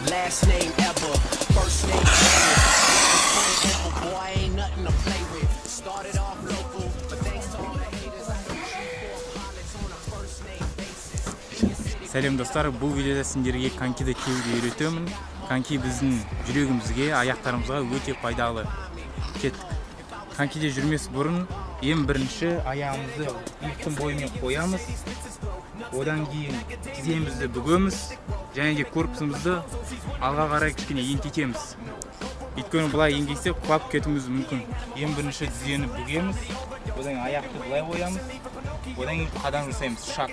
Last name ever, first name ever. Boy, ain't nothing to play with. Started off local, but thanks to all the haters, I got pilots on a first name basis. Сәлем, достар! Бұл видеода сендерге конькиді тебуді үйретемін. Коньки біздің жүрегімізге, аяқтарымызға өте пайдалы. Кеттік. Конькиде жүрмес бұрын ең бірінші аяғымызды иықтың бойымен қоямыз. Одан кейін тіземізді бүгеміз және де корпусымызды алға қарай кішкене еңкейтеміз. Өйткені былай еңкейтсек, құлап кетуіміз мүмкін. Ең бірінші тізені бүгеміз, одан кейін аяқты былай қоямыз, одан кейін қадам жасаймыз, шаг.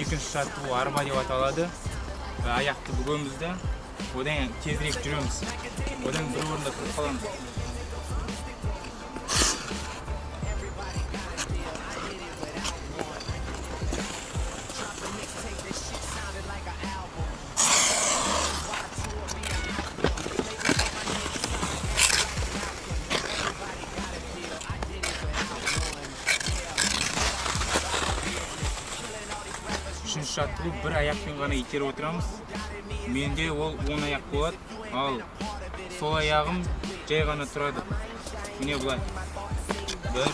Екінші жаттығу арба деп аталады. Аяқты бүгеміз де, одан кейін тезірек жүреміз. Одан бір орында тұрып қаламыз. Үшінші жаттығу бір аяқпен ғана итеріп отырамыз. Менде ол оң аяқ болады, ал сол аяғым жай ғана тұрады. Міне былай. 1,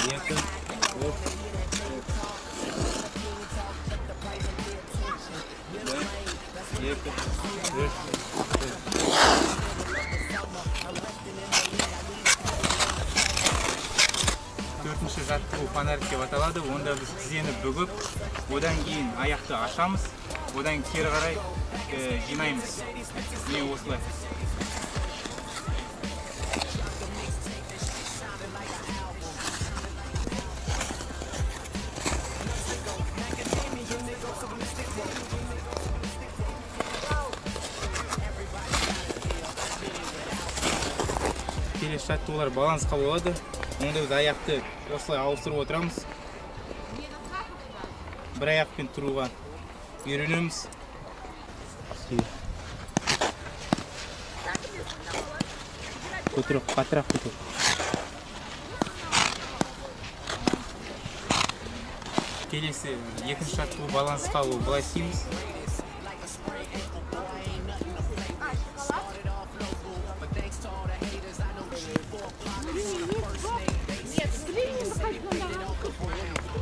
2, 3, 1, 2, 3, 4. Төртінші жаттығу фонарик деп аталады. Онда біз тізені бүгіп, одан кейін аяқты ашамыз, одан кері қарай жинаймыз. Міне осылай. Келесі жаттығулар балансқа болады. Онда біз аяқты осылай ауыстырып отырамыз. Бір аяқпен тұруға үйренеміз. Көтіріп, қаттырақ көтер. Келесі екінші жаттығу балансқа алу. Былай істейміз.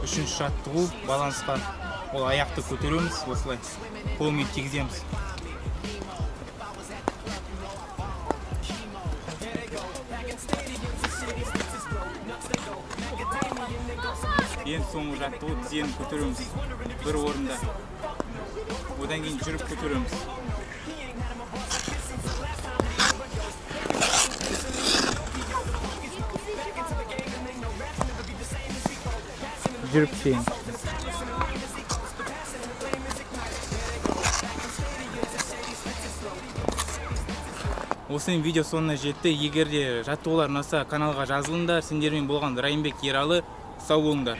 Үшінші жаттығу балансқа, ол аяқты көтереміз, осылай қолмен тигіземіз. Ең соңғы жаттығу тізені көтереміз бір орында. Одан кейін жүріп көтереміз. Жүріп кейін. Осымен видео соңына жетті. Егер де жаттығулар ұнаса, каналға жазылыңдар. Сендермен болған Райымбек Ералы. Сау болыңдар.